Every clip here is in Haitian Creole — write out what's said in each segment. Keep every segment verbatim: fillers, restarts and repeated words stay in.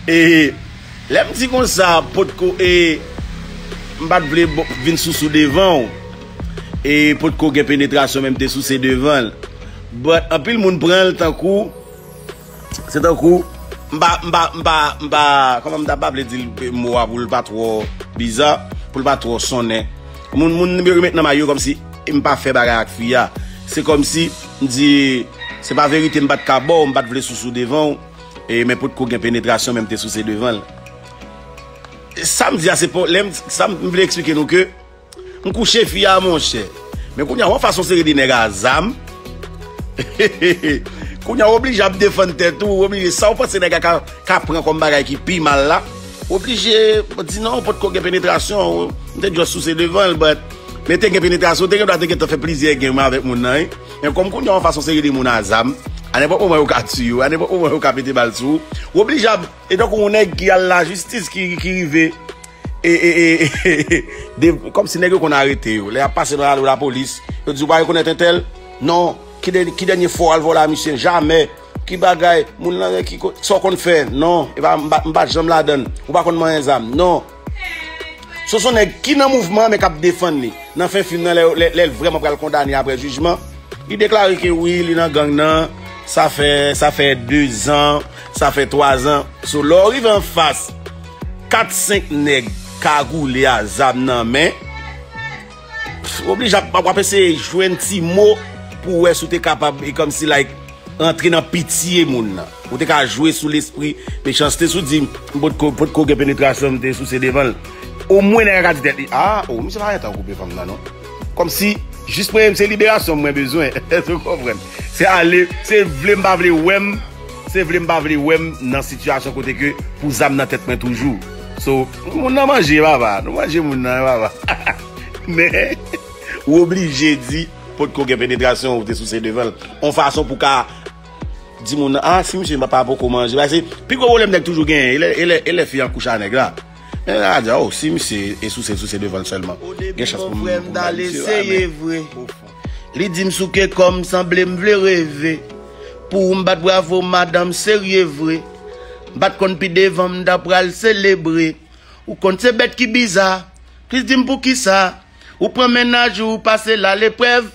E lè m di konsa, potko, e m pa t vle bo- vin sousou devan w. E potko gen penetrasyon, men m te souse devan l. But anpil moun pran l tankou, se tankou, m pa, m pa, m pa, m pa, kòman m ta pa vle di l mo a pou l pa twò biza, pou l pa twò sonnen. Moun, moun yo remet nan may yo kòmsi m pa fè bagay ak fi a. Se kòmsi m di, se pa verite, m pa t ka ba w, m pa t vle sousou devan w. E men potko gen penetrasyon, men m te souse devan l. Sa m di a, se pou, lè m, sa m vle eksplike nou ke m kouche fi a, monchè. Men kounye a, w an fas yon seri de nèg a zam. Kounye a, w oblije ap defann tèt ou, w oblije, sa w panse nèg a ka, ka pran kòm bagay ki pi mal la, w oblije di non, potko gen penetrasyon, m te just souse devan l, but, men te gen penetrasyon, te gen dwa te gentan fè plizyè game avèk moun nan, wi. Men kòm kounye a, w an fas yon seri de moun a zam, a nenpòt moman yo ka tiye w, a nenpòt moman yo ka pete bal sou ou, w oblije ap, e tankou yon nèg ki al lajistis, ki, ki rive, e, e, e, de, kòmsi nèg yo konn arete yo. Lè y ap pase nan rale lapolis, yo di, "Ou pa rekonèt entèl?" "Non." "Ki dè-, ki dènye fwa w al vòlè a misye?" "Jamè." "Ki bagay? Moun lan ki ko-, sa w konn fè?" "Non, e pa, m pa, m pa janm ladann." "Ou pa konn manyen zam?" "Non." So, se yon nèg ki nan mouvman, men k ap defann li. Nan fen fim nan, lè, lè, lè l vrèman pral kondane apre jijman, li deklare ke wi, li nan gang nan, sa fè, sa fè dezan, sa fè twazan. So, lè w rive anfas kat senk nèg kagoule a zam nan men, w oblije ap, w ap eseye jwenn ti mo pou w wè si w te kapab, e kòmsi, like, rantre nan pitye moun nan. Ou te ka jwe sou lespri mechanste, si w di, "M potko, potko gen penetrasyon, m te souse devan l." Omwen nèg la ka di tèt li, "A, o, misye pa gentan koupe fanm nan, non." Kòmsi, jis premye, se liberasyon mwen bezwen. Èske w konprann? Se ale, se vle m pa vle wè m, se vle m pa vle wè m nan sitiyasyon kote ke pou zam nan tèt mwen toujou. So, moun nan manje, papa. Nou manje moun nan, papa. Men, ou oblije di, potko gen penetrasyon, ou te souse devan l. On fason pou ka di moun nan, "A, si misye pa, pa poko manje." Paske pi gwo pwoblèm nèg toujou genyen, e lè, e lè, e lè fi an kouche a nèg la. Men nèg la di, "O, si misye e souse, souse devan l sèlman." Gen chans pou m, pou m bay misye, a, men, vre. Li di m souke kò m, sanble m vle reve. Pou ou m bat bravo, madanm serye vre. M pa t konn pi devan m ta pral selebre. Ou konn se bèt ki biza. Plis di m poukisa. Ou pran mennaj ou, ou pase l a leprèv.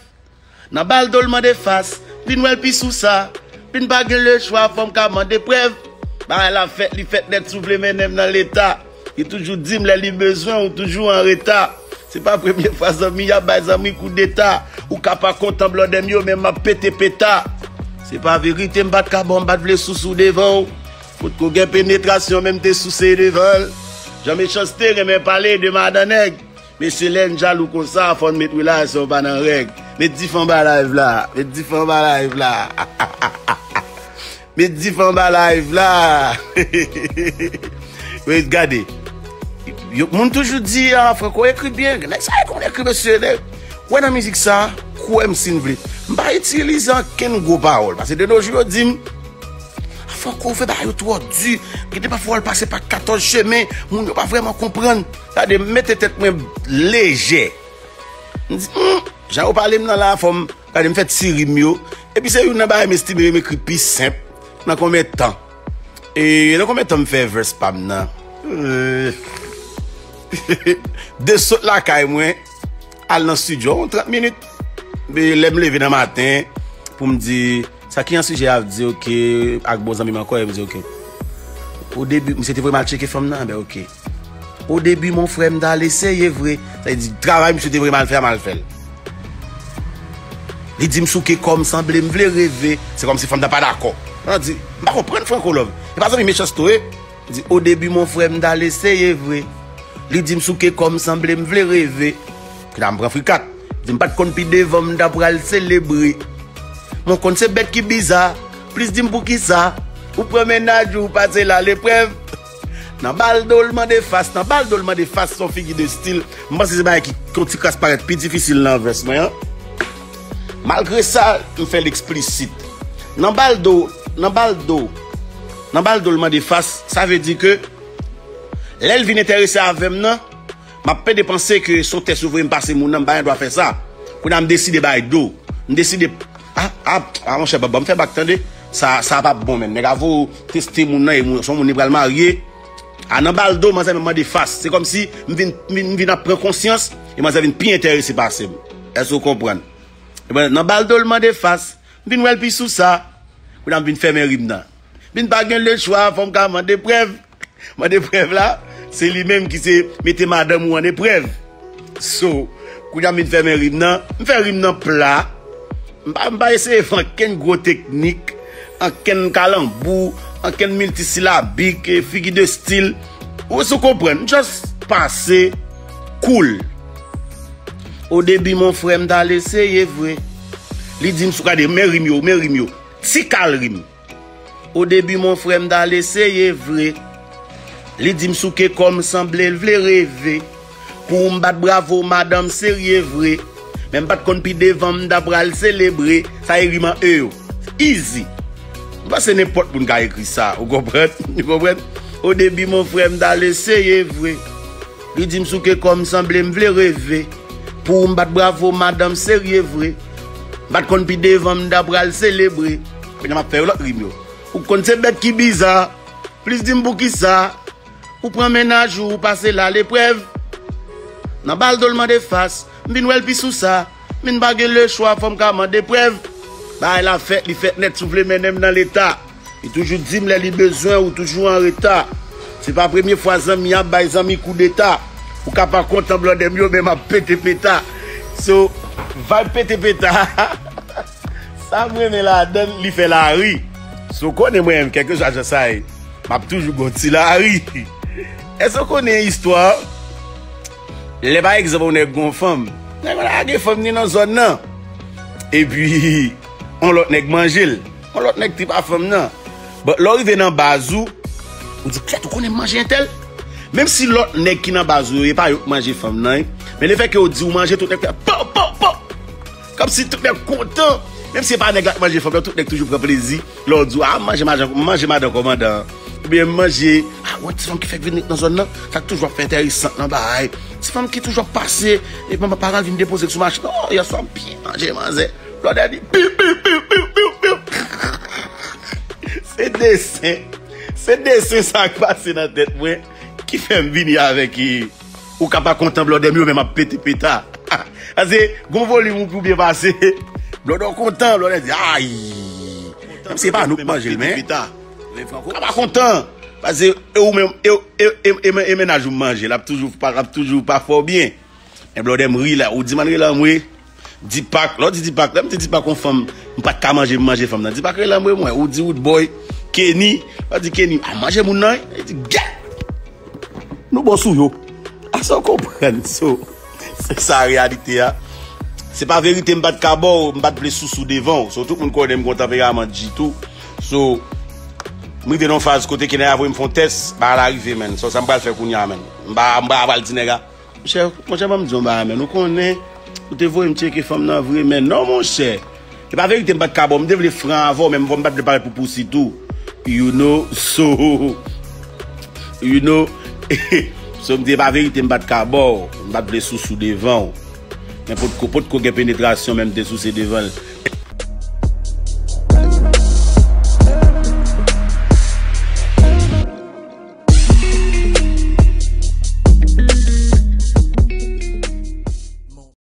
Nan ba l do l mande fas, vin wè l pi sou sa. Vin pa gen lechwa, fò m ka mande prèv. Bagay la fèt, li fèt nèt, si w vle mennen m nan leta. Li toujou di m lè li bezwen w, toujou an reta. Se pa premye fwa zanmi y ap bay zanmi koudeta. Ou ka pa kontan blòdè m yo, men m ap pete peta. Se pa verite, m pa t ka ba w, m pa t vle souse w devan w. Potko gen penetrasyon, men m te souse devan l. Jan mechanste renmen pale de madan nèg. Mesye, lè n jalou konsa, fò n met relasyon pa nan règ. Met dife anba live la. Met dife anba live la. Met dife anba live la. Wi, gade. Yo, moun toujou di, "A, Franco ekri byen." Nèg sa yo konn ekri, mesye. Nèg, wè nan mizik sa, kwè m si n vle. M pa itilize ankenn gwo pawòl. Paske de nos jours, yo di m, "Franco, ou fè bagay yo twò di." Gen de pafwa w al pase pa katòz chemen, moun yo pa vrèman konprann. Gade, m mete tèt mwen lejè. M di, "Hmm, jan yo pale m nan la, fò m, gade, m fè ti rim yo." Epi se youn nan bagay m estime yo m ekri pi senp nan konbyen tan. E nan konbyen tan m fè verse pa m nan? Euh, de sot lakay mwen, al nan studio, yon trant minit. Men lè m leve nan maten, pou m di, "Sa ki an sijè a?" Di, "Oke, ak bon zanmi m ankò," e m di, "Oke." O debi, misye te voye m al tcheke fanm nan, ben oke. O debi, mon frè, m t al eseye vre. Sa vle di, travay misye te voye m al fè a, m al fè l. Li di m souke kò m, sanble m vle reve. Se kòmsi fanm nan pa dakò. Nan di, "M pa konprann Franco Love. E pa zanmi Mechansto, e?" Li di, "O debi, mon frè, m t al eseye vre." Li di m souke kò m, sanble m vle reve. Kounya m pran frikat. Di m pa t konn pi devan m ta pral selebre. Mwen konn se bèt ki biza. Plis di m poukisa. Ou pran mennaj ou, ou pase l a leprèv. Nan ba l do l mande fas, nan ba l do l mande fas, se yon figi de stil. M panse se bagay ki, ki yon ti kras parèt pi difisil nan vès mwen an. Malgre sa, m fè l eksplisit. Nan ba l do, nan ba l do, nan ba l do l mande fas, sa vle di ke lè l vin enterese avè m nan, m ap pede panse ke se yon tès yo voye m pase moun nan, m pa gen dwa fè sa. Kounye a m deside bay do. M deside, a, a, a, monchè, ban, ban m fè bak, tande. Sa, sa p ap bon, menn. Nèg a voye w teste moun nan, e moun, se yon moun li pral marye. A nan ba l do, manzè menm mande fas. Se kòmsi m vin, m vin, m vin ap pran konsyans, e manzè vin pi enterese pase m. Èske w konprann? Ebyen, nan ba l do, l mande fas. M vin wè l pi sou sa. Kounye a m vin fèmen rim nan. Vin pa gen lechwa, fò m ka mande prèv. Mande prèv la, se li menm ki se mete madanm ou an eprèv. So, kounye a m vin fèmen rim nan, m fè rim nan pla. M pa, m pa eseye fè ankenn gwo teknik, ankenn kalanbou, ankenn miltisilabik, eh, figi de stil. Ou si w konprann, m just pase cool. Au début, mon frère, m t al eseye vre. Li di m sou, gade, men rim yo, men rim yo. Ti kal rim. Au début, mon frère, m t al eseye vre. Li di m souke kò m sanble l vle reve. Pou m bat bravo, madanm serye vre. Men m pa t konn pi devan m ta pral selebre. Sa e rim an E yo. Easy. M panse nenpòt moun ka ekri sa. Ou konprann? Ou konprann? Au début, mon frère, m t al eseye vre. Li di m souke kò m sanble m vle reve. Pou m bat bravo, madanm serye vre. M pa t konn pi devan m ta pral selebre. Kounye a m ap fè yon lòt rim yo. Ou konn se bèt ki biza. Plis di m poukisa. Ou pran mennaj ou, ou pase l aleprèv. Nan ba l do l mande fas. M vin wè l pi sou sa. M vin pa gen lechwa, fò m ka mande prèv. Bagay la fèt, li fèt nèt, si w vle mennen m nan leta. Li toujou di m lè li bezwen ou toujou an reta. Se pa premye fwa zanmi ap bay zanmi koudeta. Ou ka pa kontan blòdè m yo, men m ap pete peta. So, vibe pete peta. Sa m renmen ladan l, li fè lari. So, konnen mwen menm, kèlkeswa jan sa ye, m ap toujou gon ti lari. Èske w konnen istwa? Lè, pa egzanp, yon nèg gon fanm. Nèg la gen fanm ni nan zòn nan. Epi, yon lòt nèg manje l. Yon lòt nèg trip a fanm nan. But lè w rive nan baz ou, ou di, "Kèt, ou konnen m manje entèl?" Menm si lòt nèg ki nan baz ou yo, e pa yo k manje fanm nan, wi. Men lefètke yo di ou manje, tout nèg fè pow, pow, pow. Kòmsi tout nèg kontan. Menm si e pa nèg la k manje fanm nan, tout nèg toujou pran plezi. Lè w di, "Ah, m manje madan, m manje madan kòmandan an." Oubyen m manje, "Ah, wè ti fanm ki fèk vin ret nan zòn nan, sa k toujou ap fè enteresan nan bagay. Ti fanm ki toujou ap pase, e manman paran vin depoze l sou machin. Oh, yèswa m byen manje manzè." Blòdè di, "Piu, piu, piu, piu, piu, piu." Se desen. Se desen sa k pase nan tèt mwen ki fè m vini avèk, e, ou ka pa kontan blòdè m yo, men m ap pete peta. Paske gon volim ou pou byen pase. Blòdè w kontan, blòdè di, ay. Menm si se pa nou k manje l, men. Ou ka pa kontan. Paske e ou menm, e, e, e, e, e mennaj ou m manje, l ap toujou pa, l ap toujou pa fè w byen. Men blòdè m ri la, ou di m ann rele anmwe. Dipak, lè w di Dipak, lè m di Dipak yon fanm, m pa t ka manje, m manje fanm nan. Dipak rele anmwe mwen, ou di Woodboy, Kenny, lè w di Kenny, a manje moun nan, wi. Li di, gèt! Nou bon sou yo. A sa w konprann, so, se sa reyalite a. Se pa verite m pa t ka ba w, m pa t vle sousou devan w. So, tout moun konnen m gon tanperaman G tou. So, m rive nan yon faz kote ke nèg la voye m fè yon tès, bagay la rive, menn. So, sa m pral fè kounye a, menn? M pa, m pa pral di nèg la, Monchè, monchè, ban m di w yon bagay, menn. Ou konnen, ou te voye m tcheke fanm nan vre, menn. Non, monchè. E pa verite, m pa t ka ba w. M te vle fran avè w, men m pa t vle parèt pou pousi tou. You know, so, you know. So, m di, e pa verite, m pa t ka ba w. M pa t vle sousou devan w. Men potko, potko gen penetrasyon, men m te souse devan l.